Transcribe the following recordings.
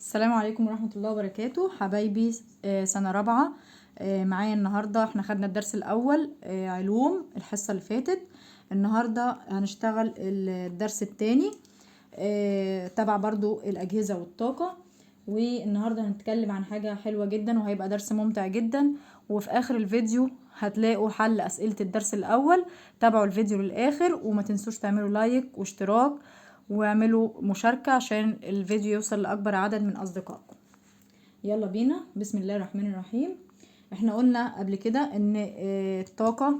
السلام عليكم ورحمة الله وبركاته حبايبي. سنة رابعة. معايا النهاردة احنا خدنا الدرس الأول، علوم الحصة اللي فاتت. النهاردة هنشتغل الدرس التاني، تبع برضو الأجهزة والطاقة. والنهاردة هنتكلم عن حاجة حلوة جدا وهيبقى درس ممتع جدا. وفي آخر الفيديو هتلاقوا حل أسئلة الدرس الأول. تابعوا الفيديو للآخر وما تنسوش تعملوا لايك واشتراك واعملوا مشاركة عشان الفيديو يوصل لأكبر عدد من أصدقائكم. يلا بينا، بسم الله الرحمن الرحيم. احنا قلنا قبل كده ان الطاقة،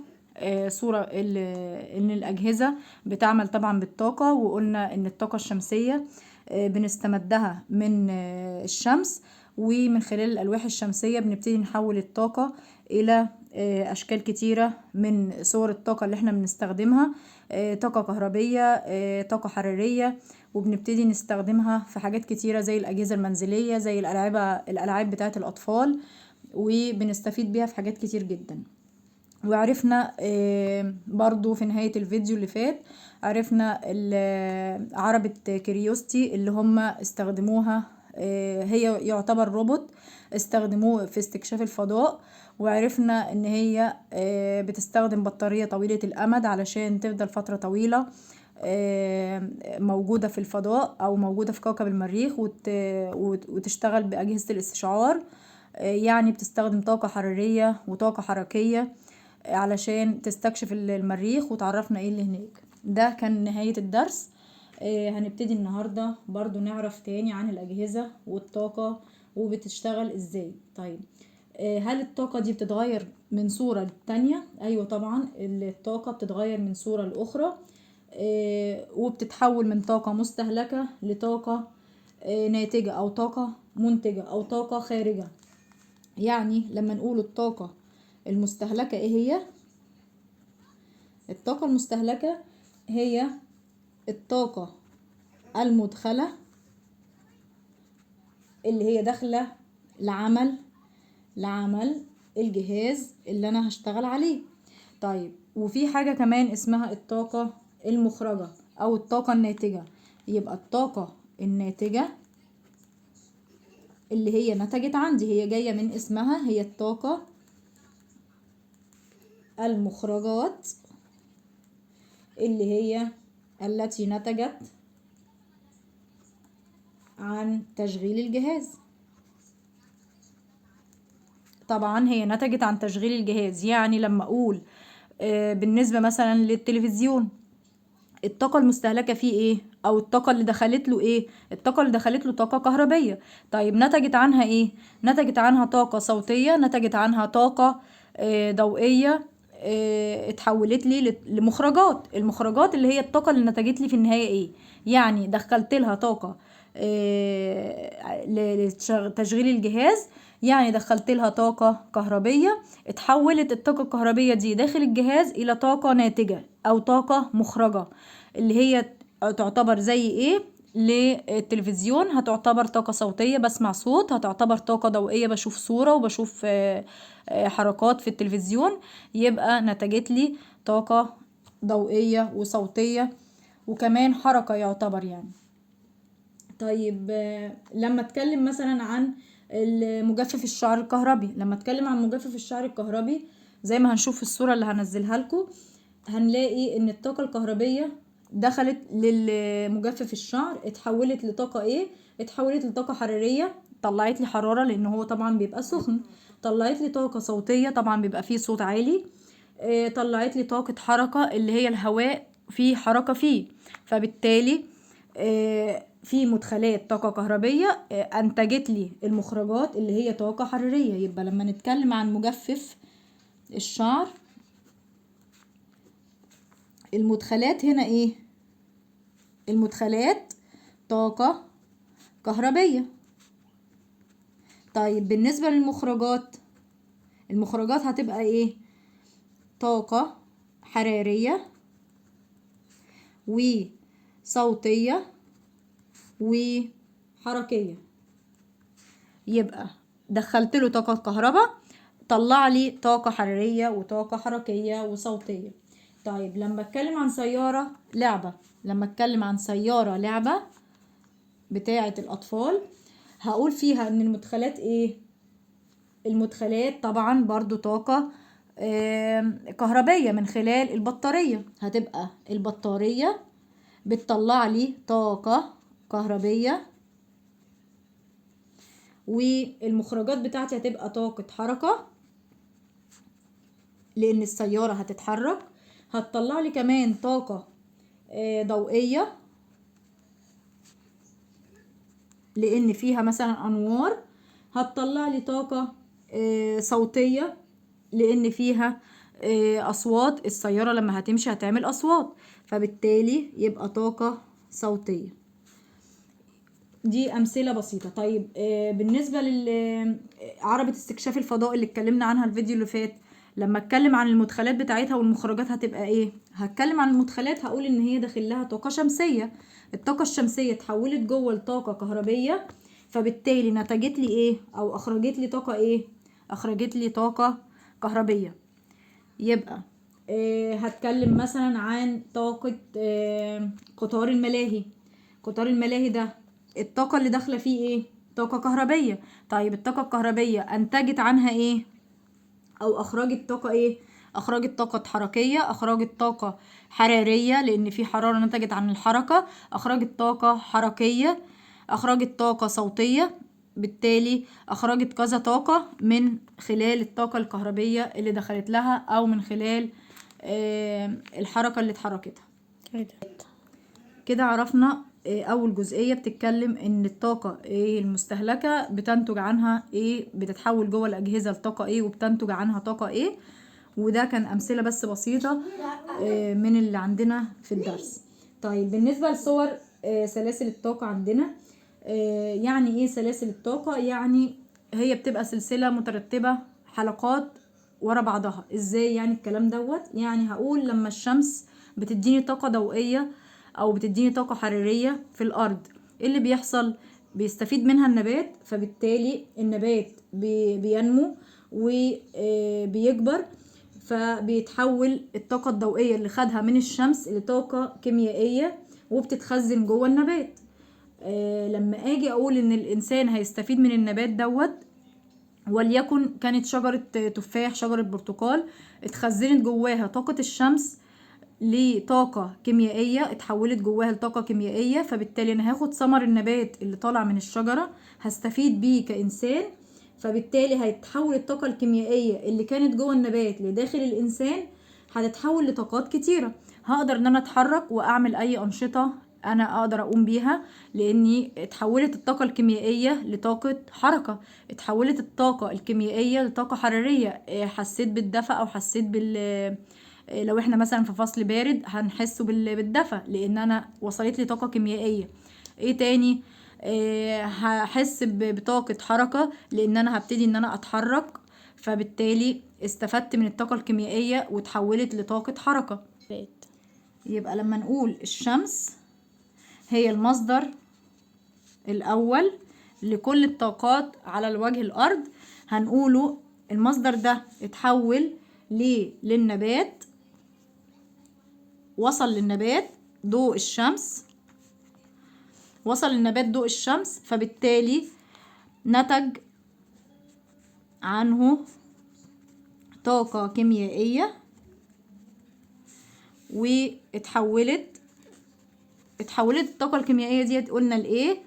صورة ان الأجهزة بتعمل طبعا بالطاقة، وقلنا ان الطاقة الشمسية بنستمدها من الشمس، ومن خلال الألواح الشمسية بنبتدي نحول الطاقة إلى أشكال كتيرة من صور الطاقة اللي احنا بنستخدمها، طاقة كهربية، طاقة حرارية، وبنبتدي نستخدمها في حاجات كتيرة زي الأجهزة المنزلية، زي الألعاب بتاعة الأطفال، وبنستفيد بيها في حاجات كتير جدا. وعرفنا برضو في نهاية الفيديو اللي فات عرفنا عربة كريوستي اللي هم استخدموها، هي يعتبر روبوت استخدموه في استكشاف الفضاء. وعرفنا ان هي بتستخدم بطارية طويلة الامد علشان تفضل فترة طويلة موجودة في الفضاء او موجودة في كوكب المريخ، وتشتغل بأجهزة الاستشعار. يعني بتستخدم طاقة حرارية وطاقة حركية علشان تستكشف المريخ وتعرفنا ايه اللي هناك. ده كان نهاية الدرس. هنبتدي النهاردة برضو نعرف تاني عن الأجهزة والطاقة وبتشتغل ازاي. طيب، هل الطاقة دي بتتغير من صورة للتانية؟ أيوة طبعا الطاقة بتتغير من صورة لأخرى، وبتتحول من طاقة مستهلكة لطاقة ناتجة أو طاقة منتجة أو طاقة خارجة. يعني لما نقول الطاقة المستهلكة ايه هي؟ الطاقة المستهلكة هي الطاقة المدخلة اللي هي داخلة لعمل الجهاز اللي انا هشتغل عليه. طيب، وفي حاجة كمان اسمها الطاقة المخرجة او الطاقة الناتجة. يبقى الطاقة الناتجة اللي هي نتجت عندي، هي جاية من اسمها، هي الطاقة المخرجات اللي هي التي نتجت عن تشغيل الجهاز. طبعا هي نتجت عن تشغيل الجهاز. يعني لما اقول بالنسبة مثلا للتلفزيون، الطاقة المستهلكة فيه ايه؟ او الطاقة اللي دخلت له ايه؟ الطاقة اللي دخلت له طاقة كهربية. طيب نتجت عنها ايه؟ نتجت عنها طاقة صوتية، نتجت عنها طاقة ضوئية، اتحولت لي لمخرجات. المخرجات اللي هي الطاقة اللي نتجت لي في النهاية ايه؟ يعني دخلت لها طاقة لتشغيل الجهاز، يعني دخلت لها طاقة كهربية، اتحولت الطاقة الكهربية دي داخل الجهاز إلى طاقة ناتجة أو طاقة مخرجة، اللي هي تعتبر زي ايه؟ للتلفزيون هتعتبر طاقة صوتية، بسمع صوت، هتعتبر طاقة ضوئية، بشوف صورة وبشوف حركات في التلفزيون. يبقى نتجت لي طاقة ضوئية وصوتية وكمان حركة يعتبر يعني. طيب، لما اتكلم مثلا عن مجفف الشعر الكهربي، لما اتكلم عن مجفف الشعر الكهربي زي ما هنشوف في الصورة اللي هنزلها لكم، هنلاقي ان الطاقة الكهربية دخلت للمجفف الشعر، اتحولت لطاقة ايه؟ اتحولت لطاقة حرارية، طلعت لي حرارة لان هو طبعا بيبقى سخن، طلعت لي طاقة صوتية طبعا بيبقى فيه صوت عالي، طلعت لي طاقة حركة اللي هي الهواء فيه حركة فيه، فبالتالي في مدخلات طاقة كهربية، أنتجت لي المخرجات اللي هي طاقة حرارية. يبقى لما نتكلم عن مجفف الشعر، المدخلات هنا ايه؟ المدخلات طاقة كهربية. طيب بالنسبة للمخرجات، المخرجات هتبقى ايه؟ طاقة حرارية وصوتية وحركية. يبقى دخلت له طاقة كهرباء، طلع لي طاقة حرارية وطاقة حركية وصوتية. طيب لما اتكلم عن سيارة لعبة، لما اتكلم عن سيارة لعبة بتاعة الأطفال، هقول فيها ان المدخلات ايه؟ المدخلات طبعا برضو طاقة كهربية من خلال البطارية. هتبقى البطارية بتطلع لي طاقة كهربية، والمخرجات بتاعتي هتبقى طاقة حركة لأن السيارة هتتحرك. هتطلع لي كمان طاقة ضوئية لأن فيها مثلا أنوار. هتطلع لي طاقة صوتية لأن فيها أصوات، السيارة لما هتمشي هتعمل أصوات، فبالتالي يبقى طاقة صوتية. دي أمثلة بسيطة. طيب بالنسبة لعربة استكشاف الفضاء اللي اتكلمنا عنها الفيديو اللي فات، لما اتكلم عن المدخلات بتاعتها والمخرجات هتبقى ايه؟ هتكلم عن المدخلات، هقول ان هي داخل لها طاقة شمسية. الطاقة الشمسية اتحولت جوه لطاقة كهربية، فبالتالي نتجت لي ايه او اخرجت لي طاقة ايه؟ اخرجت لي طاقة كهربية. يبقى هتكلم مثلا عن طاقة قطار الملاهي. قطار الملاهي ده الطاقة اللي داخلة فيه ايه؟ طاقة كهربية. طيب الطاقة الكهربية انتجت عنها ايه او اخرجت طاقة ايه؟ اخرجت طاقة حركية، اخرجت طاقة حرارية لان في حرارة نتجت عن الحركة، اخرجت طاقة حركية، اخرجت طاقة صوتية، بالتالي اخرجت كذا طاقة من خلال الطاقة الكهربية اللي دخلت لها او من خلال الحركة اللي اتحركتها. كده عرفنا اول جزئية بتتكلم ان الطاقة ايه المستهلكة بتنتج عنها ايه، بتتحول جوه الاجهزة لطاقة ايه وبتنتج عنها طاقة ايه. وده كان امثلة بس بسيطة من اللي عندنا في الدرس. طيب بالنسبة لصور سلاسل الطاقة عندنا، يعني ايه سلاسل الطاقة؟ يعني هي بتبقى سلسلة مترتبة حلقات ورا بعضها. ازاي يعني الكلام دوت؟ يعني هقول لما الشمس بتديني طاقة ضوئية او بتديني طاقة حرارية في الارض، ايه اللي بيحصل؟ بيستفيد منها النبات، فبالتالي النبات بينمو وبيكبر، فبيتحول الطاقة الضوئية اللي خدها من الشمس لطاقة كيميائية وبتتخزن جوه النبات. لما اجي اقول ان الانسان هيستفيد من النبات دوت، وليكن كانت شجرة تفاح، شجرة برتقال، اتخزنت جواها طاقة الشمس لطاقة كيميائية، اتحولت جواها لطاقة كيميائية، فبالتالي انا هاخد ثمر النبات اللي طالع من الشجرة هستفيد بيه كإنسان، فبالتالي هيتحول الطاقة الكيميائية اللي كانت جوه النبات لداخل الإنسان هتتحول لطاقات كتيرة. هقدر ان انا اتحرك واعمل اي انشطة انا اقدر اقوم بيها، لاني اتحولت الطاقة الكيميائية لطاقة حركة، اتحولت الطاقة الكيميائية لطاقة حرارية، حسيت بالدفء او حسيت بال، لو احنا مثلا في فصل بارد هنحس بالدفء لان انا وصلت لي طاقة كيميائية. ايه تاني؟ هحس بطاقة حركة لان انا هبتدي ان انا اتحرك، فبالتالي استفدت من الطاقة الكيميائية وتحولت لطاقة حركة. يبقى لما نقول الشمس هي المصدر الأول لكل الطاقات على الوجه الأرض، هنقوله المصدر ده اتحول للنبات، وصل للنبات ضوء الشمس، وصل للنبات ضوء الشمس، فبالتالي نتج عنه طاقة كيميائية واتحولت الطاقة الكيميائية ديت قلنا لإيه؟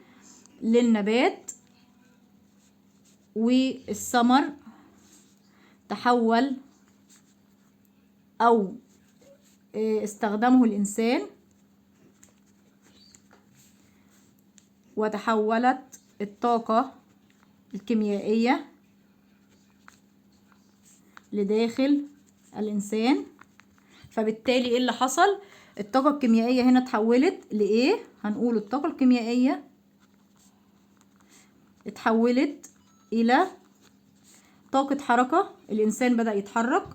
للنبات، والثمر تحول أو استخدمه الإنسان وتحولت الطاقة الكيميائية لداخل الإنسان. فبالتالي إيه اللي حصل؟ الطاقة الكيميائية هنا اتحولت لإيه؟ هنقول الطاقة الكيميائية اتحولت إلى طاقة حركة، الإنسان بدأ يتحرك،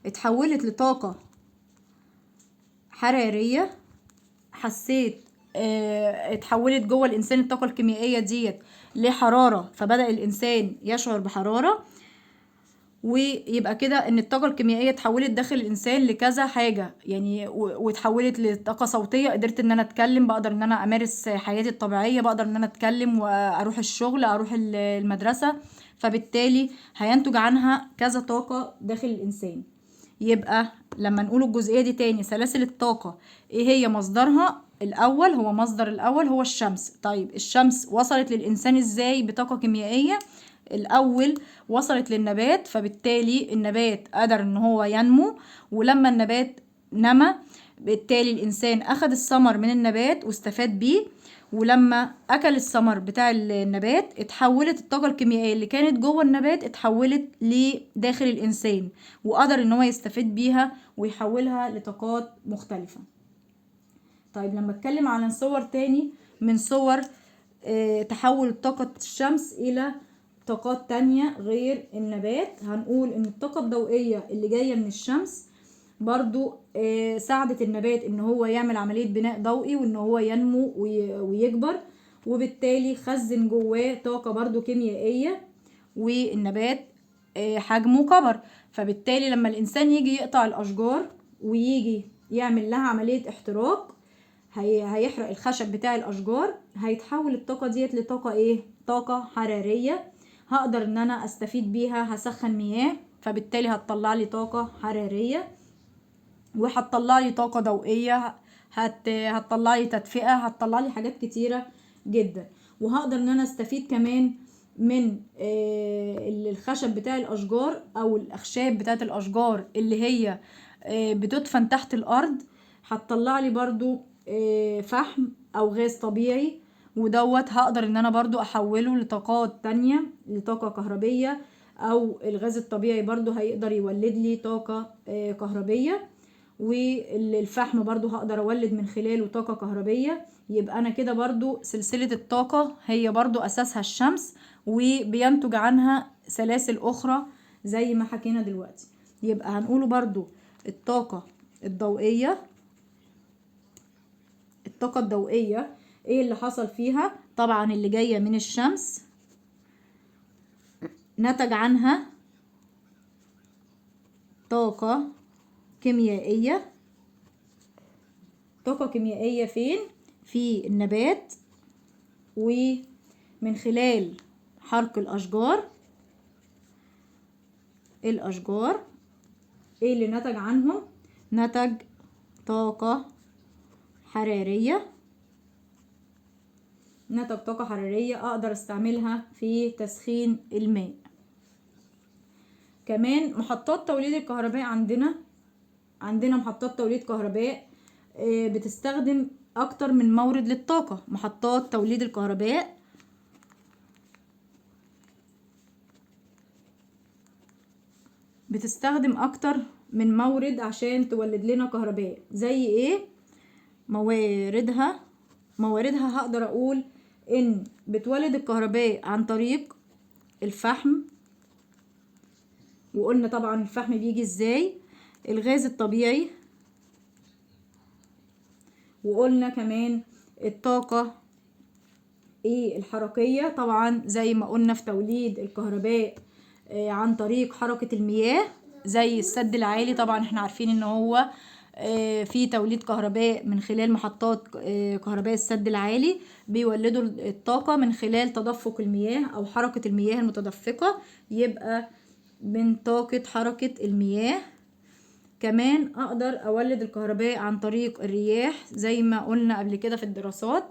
اتحولت لطاقة حرارية، حسيت اتحولت جوه الإنسان الطاقة الكيميائية ديت لحرارة، فبدأ الإنسان يشعر بحرارة، ويبقى كده ان الطاقة الكيميائية اتحولت داخل الانسان لكذا حاجة، يعني واتحولت لطاقة صوتية، قدرت ان انا اتكلم، بقدر ان انا امارس حياتي الطبيعية، بقدر ان انا اتكلم واروح الشغل، اروح المدرسة، فبالتالي هينتج عنها كذا طاقة داخل الانسان. يبقى لما نقول الجزئية دي تاني، سلاسل الطاقة ايه هي مصدرها؟ الاول هو مصدر الاول هو الشمس. طيب الشمس وصلت للانسان ازاي بطاقة كيميائية؟ الاول وصلت للنبات، فبالتالي النبات قدر ان هو ينمو، ولما النبات نما بالتالي الانسان اخد الثمر من النبات واستفاد بيه، ولما اكل الثمر بتاع النبات اتحولت الطاقة الكيميائية اللي كانت جوه النبات اتحولت لداخل الانسان، وقدر ان هو يستفيد بيها ويحولها لطاقات مختلفة. طيب لما اتكلم على صور تاني من صور تحول طاقة الشمس الى طاقات تانية غير النبات، هنقول ان الطاقة الضوئية اللي جاية من الشمس برضو ساعدت النبات ان هو يعمل عملية بناء ضوئي وان هو ينمو ويكبر، وبالتالي خزن جواه طاقة برضو كيميائية، والنبات حجمه كبر. فبالتالي لما الانسان يجي يقطع الاشجار ويجي يعمل لها عملية احتراق، هيحرق الخشب بتاع الاشجار، هيتحول الطاقة ديت لطاقة ايه؟ طاقة حرارية هقدر ان انا استفيد بيها، هسخن مياه فبالتالي هتطلع لي طاقة حرارية، وهتطلع لي طاقة ضوئية، هتطلع لي تدفئة، هتطلع لي حاجات كتيرة جدا. وهقدر ان انا استفيد كمان من الخشب بتاع الاشجار او الاخشاب بتاعت الاشجار اللي هي بتدفن تحت الارض، هتطلع لي برضو فحم او غاز طبيعي، ودوت هقدر ان انا برضو احوله لطاقات تانية، لطاقة كهربية، او الغاز الطبيعي برضو هيقدر يولد لي طاقة كهربية، والفحم برضو هقدر اولد من خلاله طاقة كهربية. يبقى انا كده برضو سلسلة الطاقة هي برضو اساسها الشمس، وبينتج عنها سلاسل اخرى زي ما حكينا دلوقتي. يبقى هنقوله برضو الطاقة الضوئية، الطاقة الضوئية ايه اللي حصل فيها؟ طبعا اللي جاية من الشمس نتج عنها طاقة كيميائية، طاقة كيميائية فين؟ في النبات، ومن خلال حرق الأشجار. الأشجار ايه اللي نتج عنهم؟ نتج طاقة حرارية، نتج طاقة حرارية أقدر استعملها في تسخين الماء. كمان محطات توليد الكهرباء، عندنا محطات توليد كهرباء بتستخدم أكتر من مورد للطاقة. محطات توليد الكهرباء بتستخدم أكتر من مورد عشان تولد لنا كهرباء. زي إيه؟ مواردها هقدر أقول إن بتولد الكهرباء عن طريق الفحم، وقلنا طبعا الفحم بيجي إزاي، الغاز الطبيعي، وقلنا كمان الطاقة ايه الحركية، طبعا زي ما قلنا في توليد الكهرباء عن طريق حركة المياه زي السد العالي. طبعا احنا عارفين ان هو في توليد كهرباء من خلال محطات كهرباء السد العالي، بيولدوا الطاقة من خلال تدفق المياه او حركة المياه المتدفقة، يبقى من طاقة حركة المياه. كمان اقدر اولد الكهرباء عن طريق الرياح زي ما قلنا قبل كده في الدراسات،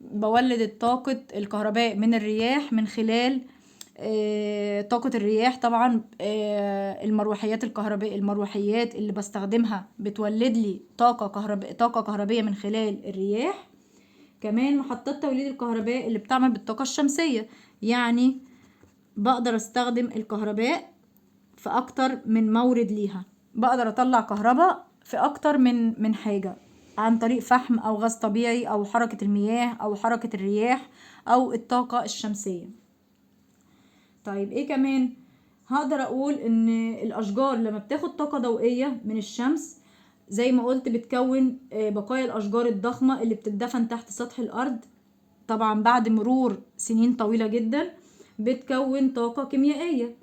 بولد الطاقة الكهرباء من الرياح من خلال طاقة الرياح. طبعا المروحيات الكهرباء، المروحيات اللي بستخدمها بتولد لي طاقة كهربية من خلال الرياح. كمان محطات توليد الكهرباء اللي بتعمل بالطاقة الشمسية، يعني بقدر استخدم الكهرباء في اكتر من مورد ليها، بقدر اطلع كهرباء في اكتر من حاجة عن طريق فحم او غاز طبيعي او حركة المياه او حركة الرياح او الطاقة الشمسية. طيب ايه كمان؟ هقدر اقول ان الاشجار لما بتاخد طاقة ضوئية من الشمس زي ما قلت بتكون بقايا الاشجار الضخمة اللي بتدفن تحت سطح الارض، طبعا بعد مرور سنين طويلة جدا بتكون طاقة كيميائية.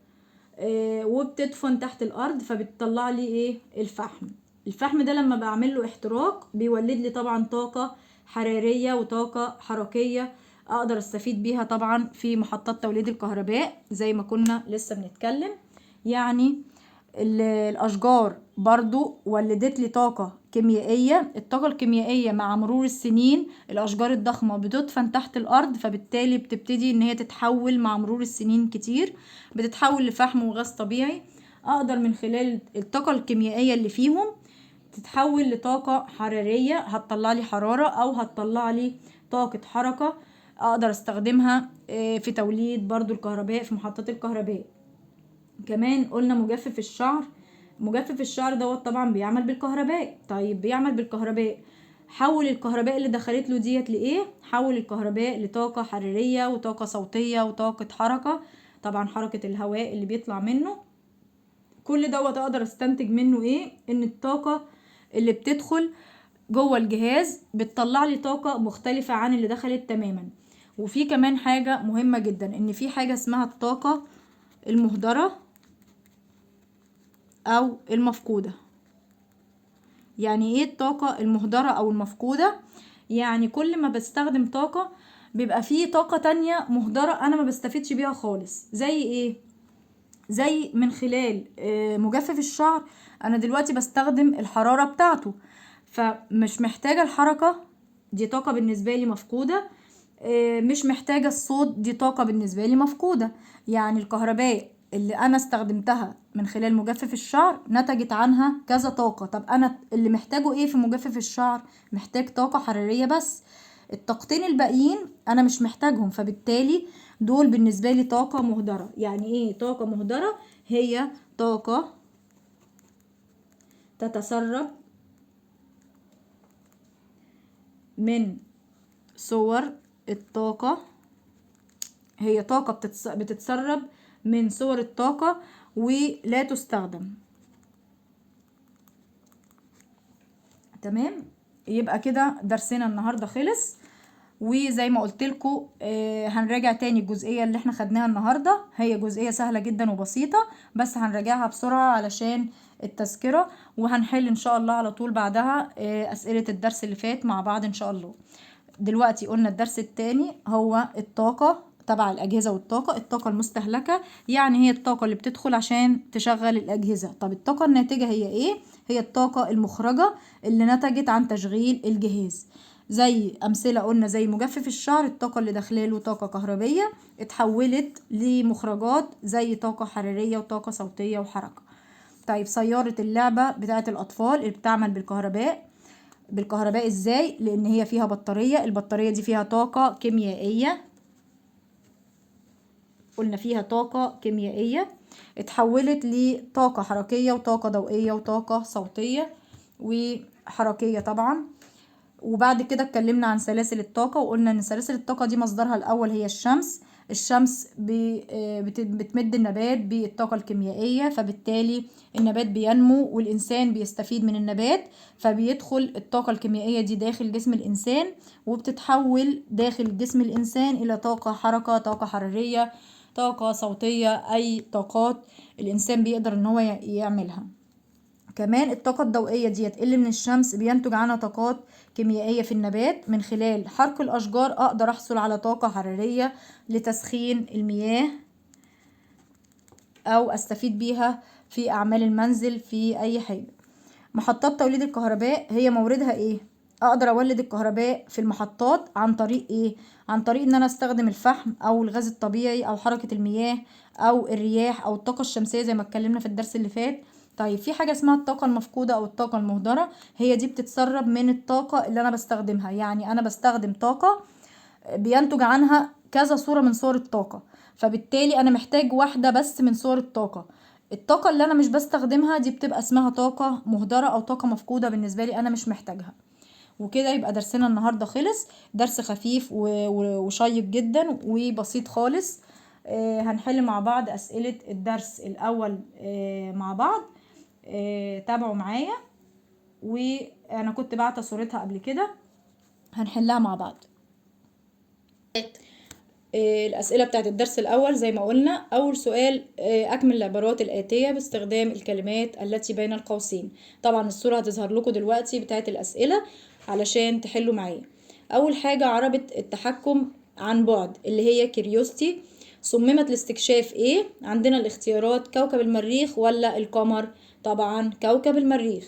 وبتدفن تحت الارض، فبتطلع لي ايه؟ الفحم. الفحم ده لما بعمل له احتراق بيولد لي طبعا طاقة حرارية وطاقة حركية اقدر استفيد بيها طبعا في محطات توليد الكهرباء زي ما كنا لسه بنتكلم. يعني الاشجار برضو ولدت لي طاقة كيميائية. الطاقة الكيميائية مع مرور السنين الاشجار الضخمة بتدفن تحت الارض، فبالتالي بتبتدي ان هي تتحول مع مرور السنين كتير، بتتحول لفحم وغاز طبيعي. اقدر من خلال الطاقة الكيميائية اللي فيهم تتحول لطاقة حرارية، هتطلع لي حرارة او هتطلع لي طاقة حركة اقدر استخدمها في توليد برضو الكهرباء في محطات الكهرباء. كمان قلنا مجفف الشعر. مجفف الشعر دوت طبعا بيعمل بالكهرباء. طيب بيعمل بالكهرباء، حول الكهرباء اللي دخلت له ديت لايه؟ حول الكهرباء لطاقة حرارية وطاقة صوتية وطاقة حركة، طبعا حركة الهواء اللي بيطلع منه. كل دوت اقدر استنتج منه ايه؟ ان الطاقة اللي بتدخل جوه الجهاز بتطلع لي طاقة مختلفة عن اللي دخلت تماما. وفي كمان حاجة مهمة جدا، ان في حاجة اسمها الطاقة المهدرة او المفقودة. يعني ايه الطاقة المهدرة او المفقودة؟ يعني كل ما بستخدم طاقة بيبقى فيه طاقة تانية مهدرة انا ما بستفيدش بيها خالص. زي ايه؟ زي من خلال مجفف الشعر انا دلوقتي بستخدم الحرارة بتاعته، فمش محتاجة الحركة، دي طاقة بالنسبة لي مفقودة. مش محتاجة الصوت، دي طاقة بالنسبة لي مفقودة. يعني الكهرباء اللي انا استخدمتها من خلال مجفف الشعر نتجت عنها كذا طاقة. طب انا اللي محتاجه ايه في مجفف الشعر؟ محتاج طاقة حرارية بس، الطاقتين الباقيين انا مش محتاجهم، فبالتالي دول بالنسبة لي طاقة مهدرة. يعني ايه طاقة مهدرة؟ هي طاقة تتسرب من صور الطاقة، هي طاقة بتتسرب من صور الطاقة ولا تستخدم. تمام، يبقى كده درسنا النهاردة خلص. وزي ما قلت لكم هنراجع تاني الجزئية اللي احنا خدناها النهاردة، هي جزئية سهلة جدا وبسيطة، بس هنراجعها بسرعة علشان التذكرة، وهنحل ان شاء الله على طول بعدها اسئلة الدرس اللي فات مع بعض ان شاء الله. دلوقتي قلنا الدرس التاني هو الطاقة تبع الأجهزة والطاقة، الطاقة المستهلكة يعني هي الطاقة اللي بتدخل عشان تشغل الأجهزة. طب الطاقة الناتجة هي ايه؟ هي الطاقة المخرجة اللي نتجت عن تشغيل الجهاز. زي أمثلة قلنا زي مجفف الشعر، الطاقة اللي داخلاله طاقة كهربية اتحولت لمخرجات زي طاقة حرارية وطاقة صوتية وحركة. طيب سيارة اللعبة بتاعة الأطفال اللي بتعمل بالكهرباء، بالكهرباء ازاي؟ لأن هي فيها بطارية، البطارية دي فيها طاقة كيميائية، قلنا فيها طاقة كيميائية اتحولت لطاقة حركية وطاقة ضوئية وطاقة صوتية وحركية طبعا. وبعد كده اتكلمنا عن سلاسل الطاقة، وقلنا ان سلاسل الطاقة دي مصدرها الأول هي الشمس. الشمس بتمد النبات بالطاقة الكيميائية، فبالتالي النبات بينمو والإنسان بيستفيد من النبات، فبيدخل الطاقة الكيميائية دي داخل جسم الإنسان، وبتتحول داخل جسم الإنسان إلى طاقة حركة، طاقة حرارية، طاقة صوتية، أي طاقات الإنسان بيقدر إن هو يعملها. كمان الطاقة الضوئية ديت اللي من الشمس بينتج عنها طاقات كيميائية في النبات، من خلال حرق الأشجار أقدر أحصل على طاقة حرارية لتسخين المياه أو أستفيد بيها في أعمال المنزل في أي حاجة. محطات توليد الكهرباء هي موردها إيه؟ أقدر أولد الكهرباء في المحطات عن طريق إيه؟ عن طريق إن أنا أستخدم الفحم أو الغاز الطبيعي أو حركة المياه أو الرياح أو الطاقة الشمسية زي ما اتكلمنا في الدرس اللي فات. طيب في حاجة اسمها الطاقة المفقودة أو الطاقة المهدرة، هي دي بتتسرب من الطاقة اللي أنا بستخدمها. يعني أنا بستخدم طاقة بينتج عنها كذا صورة من صور الطاقة، فبالتالي أنا محتاج واحدة بس من صور الطاقة. الطاقة اللي أنا مش بستخدمها دي بتبقى اسمها طاقة مهدرة أو طاقة مفقودة، بالنسبة لي أنا مش محتاجها. وكده يبقى درسنا النهاردة خلص، درس خفيف وشيق جدا وبسيط خالص. هنحل مع بعض أسئلة الدرس الأول مع بعض، تابعوا معايا، وانا كنت بعت صورتها قبل كده، هنحلها مع بعض. الأسئلة بتاعت الدرس الأول زي ما قلنا. أول سؤال أكمل العبارات الآتية باستخدام الكلمات التي بين القوسين. طبعا الصورة هتظهر لكم دلوقتي بتاعت الأسئلة علشان تحلوا معايا. أول حاجة عربة التحكم عن بعد اللي هي كيريوستي صممت لاستكشاف إيه؟ عندنا الاختيارات كوكب المريخ ولا القمر؟ طبعا كوكب المريخ.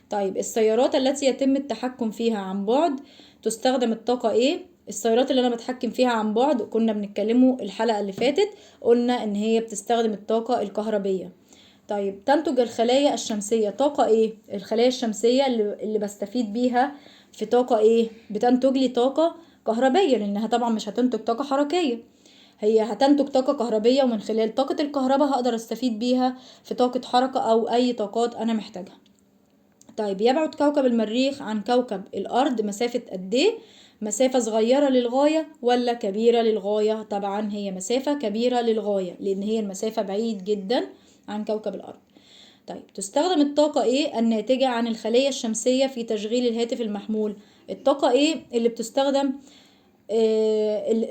طيب السيارات التي يتم التحكم فيها عن بعد تستخدم الطاقة إيه؟ السيارات اللي انا بتحكم فيها عن بعد كنا بنتكلمه الحلقة اللي فاتت، قلنا ان هي بتستخدم الطاقة الكهربية. طيب تنتج الخلايا الشمسية طاقة ايه؟ الخلايا الشمسية اللي بستفيد بيها في طاقة ايه؟ بتنتج لي طاقة كهربية، لانها طبعا مش هتنتج طاقة حركية، هي هتنتج طاقة كهربية، ومن خلال طاقة الكهرباء هقدر استفيد بيها في طاقة حركة او اي طاقات انا محتاجها. طيب يبعد كوكب المريخ عن كوكب الارض مسافة قد ايه؟ مسافة صغيرة للغاية ولا كبيرة للغاية؟ طبعا هي مسافة كبيرة للغاية، لأن هي المسافة بعيد جدا عن كوكب الأرض. طيب تستخدم الطاقة ايه الناتجة عن الخلية الشمسية في تشغيل الهاتف المحمول؟ الطاقة ايه اللي بتستخدم،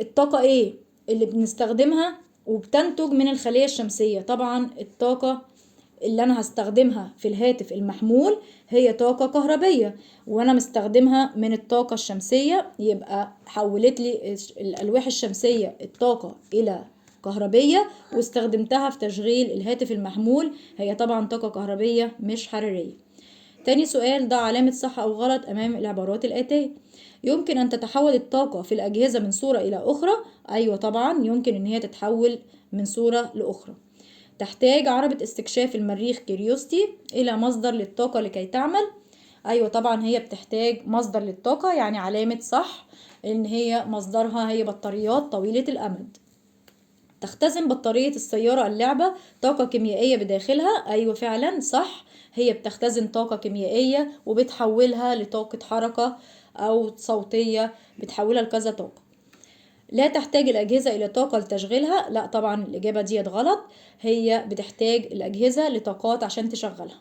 الطاقة ايه اللي بنستخدمها وبتنتج من الخلية الشمسية؟ طبعا الطاقة اللي انا هستخدمها في الهاتف المحمول هي طاقة كهربية، وانا مستخدمها من الطاقة الشمسية، يبقى حولت لي الالواح الشمسية الطاقة الى كهربية واستخدمتها في تشغيل الهاتف المحمول، هي طبعا طاقة كهربية مش حرارية. تاني سؤال، ضع علامة صح أو غلط أمام العبارات الآتية. يمكن أن تتحول الطاقة في الأجهزة من صورة إلى أخرى؟ أيوة طبعا يمكن أن هي تتحول من صورة لأخرى. تحتاج عربة استكشاف المريخ كيريوستي إلى مصدر للطاقة لكي تعمل؟ أيوة طبعا هي بتحتاج مصدر للطاقة، يعني علامة صح إن هي مصدرها هي بطاريات طويلة الأمد. تختزن بطارية السيارة اللعبة طاقة كيميائية بداخلها؟ أيوة فعلا صح، هي بتختزن طاقة كيميائية وبتحولها لطاقة حركة أو صوتية، بتحولها لكذا طاقة. لا تحتاج الأجهزة إلى طاقة لتشغيلها؟ لا طبعا الإجابة ديت غلط، هي بتحتاج الأجهزة لطاقات عشان تشغلها.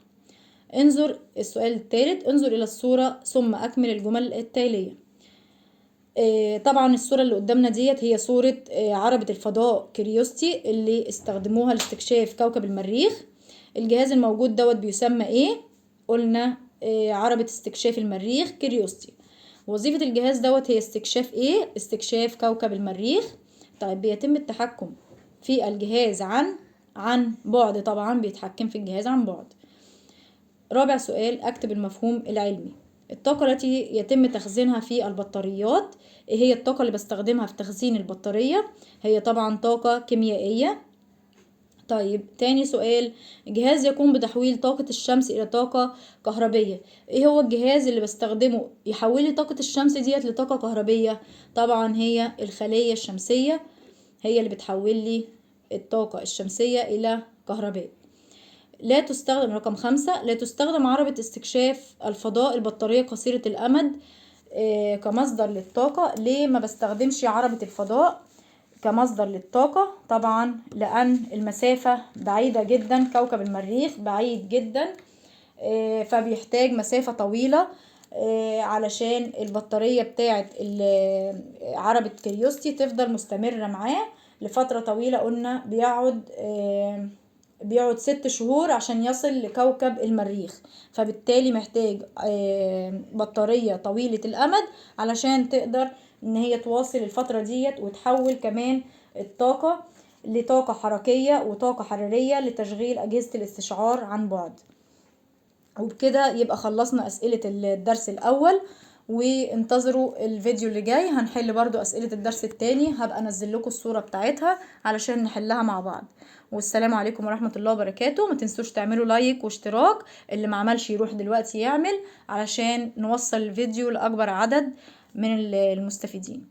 انظر السؤال الثالث، انظر إلى الصورة ثم أكمل الجمل التالية. طبعا الصورة اللي قدامنا ديت هي صورة عربة الفضاء كيريوستي اللي استخدموها لاستكشاف كوكب المريخ. الجهاز الموجود دوت بيسمى ايه؟ قلنا عربة استكشاف المريخ كيريوستي. وظيفة الجهاز دوت هي استكشاف ايه؟ استكشاف كوكب المريخ. طيب بيتم التحكم في الجهاز عن بعد، طبعا بيتحكم في الجهاز عن بعد. رابع سؤال، اكتب المفهوم العلمي. الطاقة التي يتم تخزينها في البطاريات، ايه هي الطاقة اللي بستخدمها في تخزين البطارية؟ هي طبعا طاقة كيميائية. طيب تاني سؤال، جهاز يقوم بتحويل طاقة الشمس إلى طاقة كهربية، ايه هو الجهاز اللي بستخدمه يحول لي طاقة الشمس ديت لطاقة كهربية؟ طبعا هي الخلية الشمسية، هي اللي بتحول لي الطاقة الشمسية إلى كهرباء. لا تستخدم، رقم 5، لا تستخدم عربة استكشاف الفضاء البطارية قصيرة الأمد كمصدر للطاقة. ليه ما بستخدمش عربة الفضاء كمصدر للطاقة؟ طبعا لأن المسافة بعيدة جدا، كوكب المريخ بعيد جدا، فبيحتاج مسافة طويلة علشان البطارية بتاعة عربة كيريوستي تفضل مستمرة معاه لفترة طويلة. قلنا بيقعد 6 شهور عشان يصل لكوكب المريخ، فبالتالي محتاج بطارية طويلة الأمد علشان تقدر ان هي تواصل الفترة ديت وتحول كمان الطاقة لطاقة حركية وطاقة حرارية لتشغيل أجهزة الاستشعار عن بعد. وبكده يبقى خلصنا أسئلة الدرس الأول، وانتظروا الفيديو اللي جاي هنحل برضو أسئلة الدرس التاني، هبقى انزل لكم الصورة بتاعتها علشان نحلها مع بعض. والسلام عليكم ورحمة الله وبركاته. ما تنسوش تعملوا لايك واشتراك، اللي ما عملش يروح دلوقتي يعمل علشان نوصل الفيديو لأكبر عدد من المستفيدين.